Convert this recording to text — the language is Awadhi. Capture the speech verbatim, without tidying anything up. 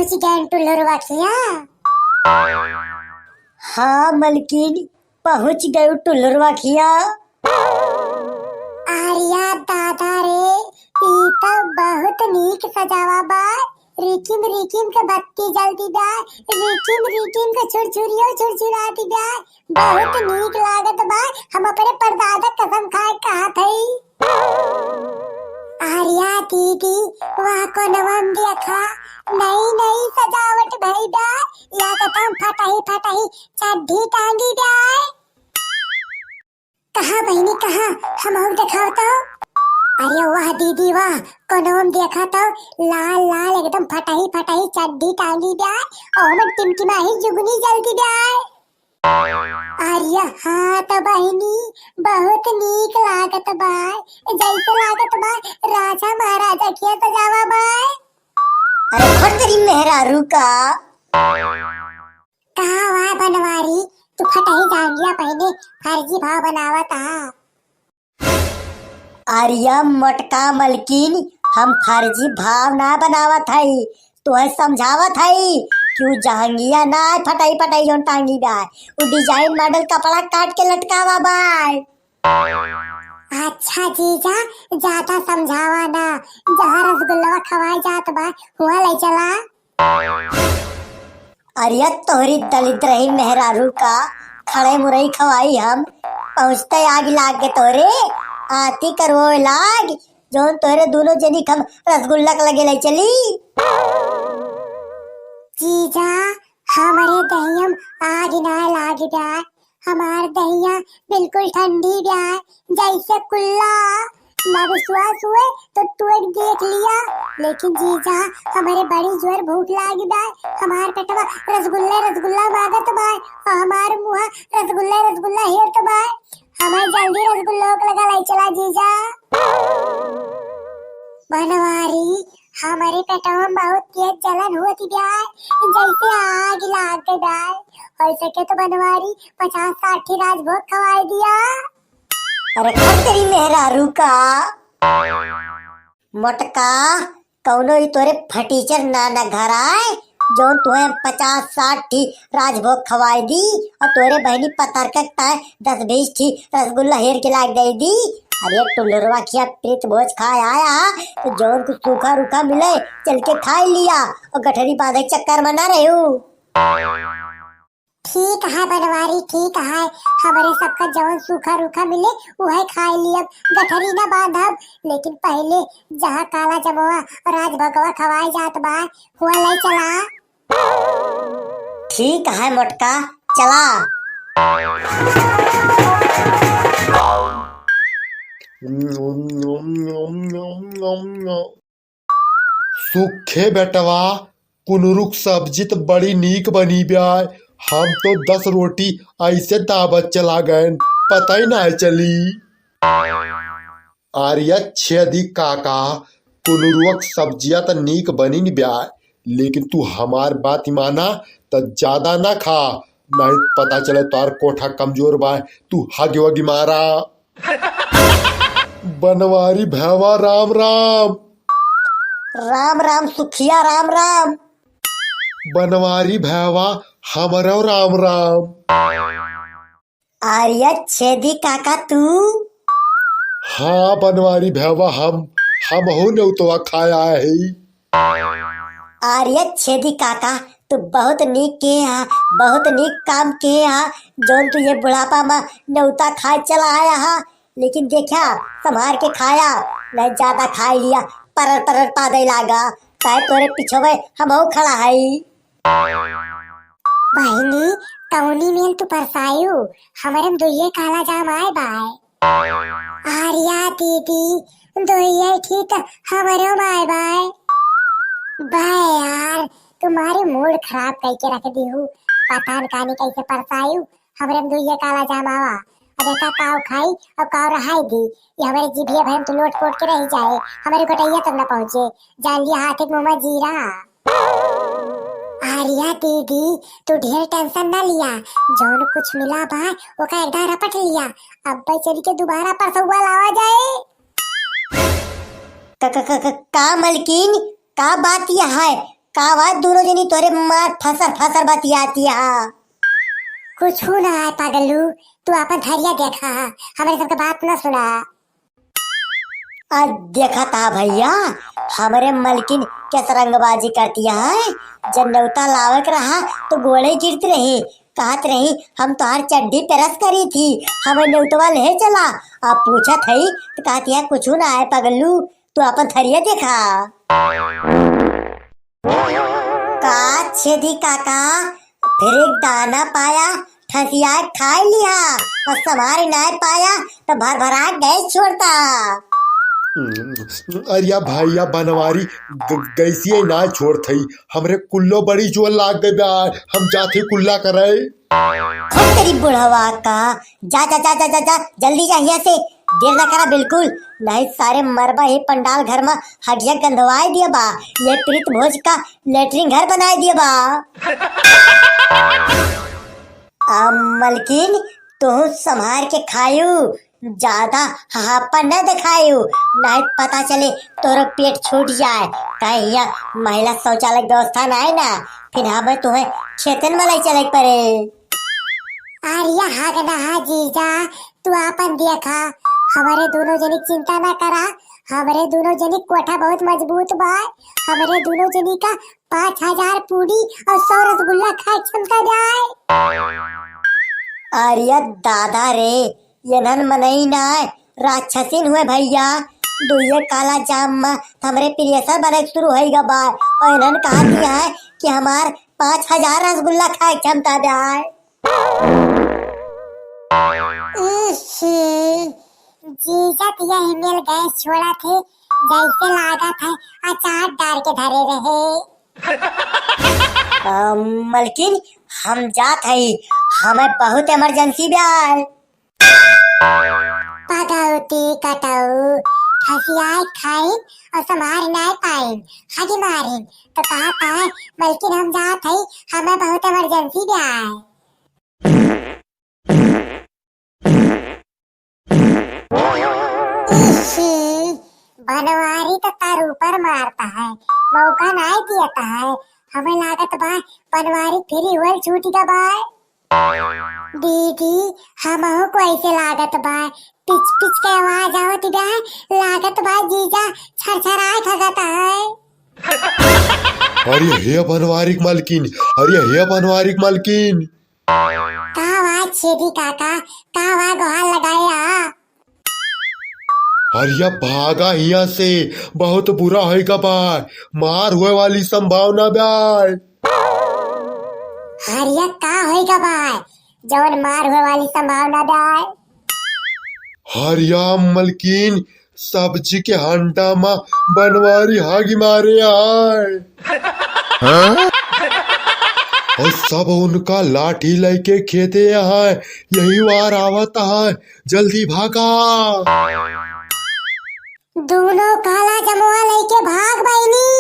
पहुँच गए टुल्लुरवा खिया? हाँ मलकिन, पहुँच गए टुल्लुरवा खिया। आर्या दादा रे, ई त बहुत नीक सजावा बा। रिकिम रिकिम के बत्ती जलती बा, रिकिम रिकिम के छुरछुरियो छुरछुराती बा। बहुत नीक लागत बा। हम अपने परदादा कसम खाए कहत हई। आर्या दीदी, वह कोनवा में देखा, नई नई सजावट भई बा, एकदम फटही फटही चड्ढी टांगी बा। कहाँ बहिनी, कहाँ? हमहू देखाओ तो। अरे वाह दीदी वाह, कोनवा में देखा तो, लाल लाल एकदम फटही फटही चड्ढी टांगी बा, और ओमे टिमटिमाही जुगनी जलती बा। अरे हाँ त बहिनी, बहुत नीक लागत बा, जैसे लागत बा राजा महाराजा के सजावा बा। अरे फट तेरी मेहरारू का। का हुआ बनवारी, तू फटही जांगिया पहिने फर्जी भाव बनावत हा? अरे मोटका मलकिन, हम फर्जी भाव ना बनावत हई, तोहे समझावत हई कि उ जहंगिया ना है, फटाई फटाई जौन टांगी बा, उ design model कपड़ा काट के लटकावा बा। अच्छा जीजा, ज्यादा समझावा ना, जहाँ रसगुल्लवा खवाए जात बा, हुआ ले चला। अरे तोहरी दलिद्रही मेहरारू का खड़े मुरई खवाई हम, पहुँचते आग लाग के तोहरे आती करवोए लाग, जौन तोहरे दोनों जनी के हम रसगुल्ला के लगे ले चली। जीजा, हमरे दहिया में आग ना लाग जाए, हमार दहिया बिल्कुल ठंडी बा, जैसे कुल्ला। ना विश्वास हुए तो तू एक देख लिया। लेकिन जीजा, हमरे बड़ी जोर भूख लागी बा, हमार पेटवा रसगुल्ला रसगुल्ला मांगत बा, और हमार मुँह रसगुल्ला रसगुल्ला हेरत बा। हमें जल्दी रसगुल्ला के लगा लाई चला जीजा। बनवारी, हमरे पेटवा में बहुत तेज जलन होत बा, जैसे आग लाग गई बा। हो सके तो बनवारी पचास साठ ठे राजभोग खवाए दिया। अरे खतरी मेहरारू का। मोटका, कौनो ई तोरे फटीचर ना ना घर आए, जौन तुहे पचास साठ ठी राजभोग खवाए दी और तोरे बहनी पतरका के ताए दस बीस ठी रसगुल्ला हेर के लाग दे दी। अरे टुल्लुरवा खिया प्रीत भोज खाए आया, तो जौन कुछ सूखा रूखा मिले, चल के खाए लिया और गठरी बांधे के चक्कर में ना रहू। ठीक है बनवारी, ठीक है, हमरे सबका जौन सूखा रूखा मिले, उहे खाए लियब, गठरी ना बांधब, लेकिन पहले जहाँ काला जमवा और राजभोगवा खवाए जात बा, हुआ ले चला। ठीक है मोटका, चला। सुखे बेटवा, कुनुरुक सब्जी त बड़ी नीक बनी ब्याय। हम तो दस रोटी ऐसे दाबत चला गयन, पता ही ना चली। आर्या छेदी काका, कुनुरुक सब्जिया त नीक बनी न ब्याय, लेकिन तू हमार बात माना त ज्यादा ना खा, नहीं पता चले तोर कोठा कमजोर बा, तू हग वग मारा। बनवारी भैवा राम राम। राम राम सुखिया राम राम। बनवारी भैवा हमरो राम राम। आर्या छेदी काका तू? हाँ बनवारी भैवा हम, हमहू नेउतवा खाया है। आर्या छेदी काका, तू बहुत नीक के हा, बहुत नीक काम के हा, जौन तू ये बुढ़ापा मा नेउता खाए चला आया हा, लेकिन देखा, संभार के खाया, नहीं ज्यादा खाए लिया, परर परर पादे लागा, काहे तोरे पिछवे हमहू खड़ा हई। बहिनी, कौनी मेल तू परसायु, हमरे में दुइये काला जाम आए बाय। आर्या दीदी, दुइये ठी त हमरो माय बाय। बाय यार, तुम्हारी मूड खराब कइके रख दी हूँ। पता न कानी कैसे परसायु, हमरे में दुइये काला जाम आवा। अब एका काव खाई और काव रहाई दी। ये हमरे जीभिया भर में तू लोट पोट के रह जाए, हमरे गोटैया तक न पहुँचे। जान लिया हाथ के मुँह में जीरा। आर्या दीदी, तू ढेर tension ना लिया, जौन कुछ मिला बा, ओका एकदम रपट लिया। अब्बे चल के दोबारा परसौआ लावा जाए। क-, क-, क-, क-, का मलकिन, का बात यह है? का बात दोनों जनी तोरे मार फसर फसर बतियाती हा? कुछू ना है पगलू, तू आपन थरिया देखा, हमरे सबके बात ना सुना। आ देखा ता भइया, हमरे मलकिन कैसे रंगबाजी करती है। जब नेवता लावे के रहा तो गोड़े गिरत रही, कहत रही, "हम तोहार चड्ढी प्रेस करी थी, हमें नेवतवा ले चला।" अब पूछत हई तो कहती है, "कुछू ना है पगलू, तू आपन थरिया देखा।" का छेदी काका, फिर एक दाना पाया, ठसिया खाए लिया, और समारी नाय पाया, तो भर भरा गैस छोड़ता। अरे या भाई, या बनवारी ग-, गैसिये ना छोड़त हई, हमरे कुल्लो बड़ी जोर लाग गई बा, हम जात हई कुल्ला करे। हो तेरी बुढ़वा का, जा, जा, जा, जल्दी जा हियां से, देर ना करा बिल्कुल, नहीं सारे मरबा ही पंडाल घर में हगिया गंधवाए दिया बा। ये प्रीत भोज का लेटरिन घर बनाए दिया बा। आ, मलकिन, तू संभार के खायू, ज्यादा हापा न दिखायू, नहीं पता चले तोरो पेट छूट जाए। कहीं यहाँ महिला शौचालय व्यवस्था ना है ना, फिर हमें तुम्हें खेतन में ले चले के पड़े। अरे हगनहा जीजा, तू आपन देखा, हमरे दोनों जनी के चिंता ना करा, हमरे दोनों जनी के कोठा बहुत मजबूत बा, हमरे दोनों जनी का पाँच हजार पूड़ी और सौ रसगुल्ला खाए के क्षमता जाए। अरे दादा रे, ये नन मनई ना है, राक्षसिन हुए भइया। दुइये काला जाम में हमरे प्रेशर बने शुरू होइगा बा, और इन्हन कहती है कि हमार पाँच हजार रसगुल्ला खाए के क्षमता बा। इशी, जीजा त यही मेल गैस छोड़ा थे, जैसे लागत है अचार डार के धरे रहे। अ, मलकिन, हम जात हई, हमें बहुत इमरजेंसी बा। पगौती कटऊ, फसियाए खाइन और संभार नाय पाइन, हगी मारिन। तो कहा था, मलकिन हम जात हई, हमें बहुत इमरजेंसी बा। इशी, बनवारी तो तार ऊपर मारता है, मौका नाय दियता है। हमें लागत बा, बनवारी फिरी होल छूट गवा बा। दीदी, हमहू को ऐसे लागत बा, पिच पिच के आवाज आवत बा, लागत बा जीजा छरछराए खगत है। अरे हे बनवारी के मलकिन, अरे हे बनवारी के मलकिन। का बा छेदी काका, का बा गोहार लगाए आ? अरे भागा हियां से, बहुत बुरा होइगा बा, मार होए वाली संभावना बा। हरिया का होइगा बा, जवन मार होए वाली संभावना बा? हरिया मलकिन, सब्जी के हंडा मा बनवारी हागी मारे आए। हाँ? और सब उनका लाठी लेके खेते आए, यही वार आवत है, जल्दी भागा। दोनों काला जमुआ लेके भाग बहिनी।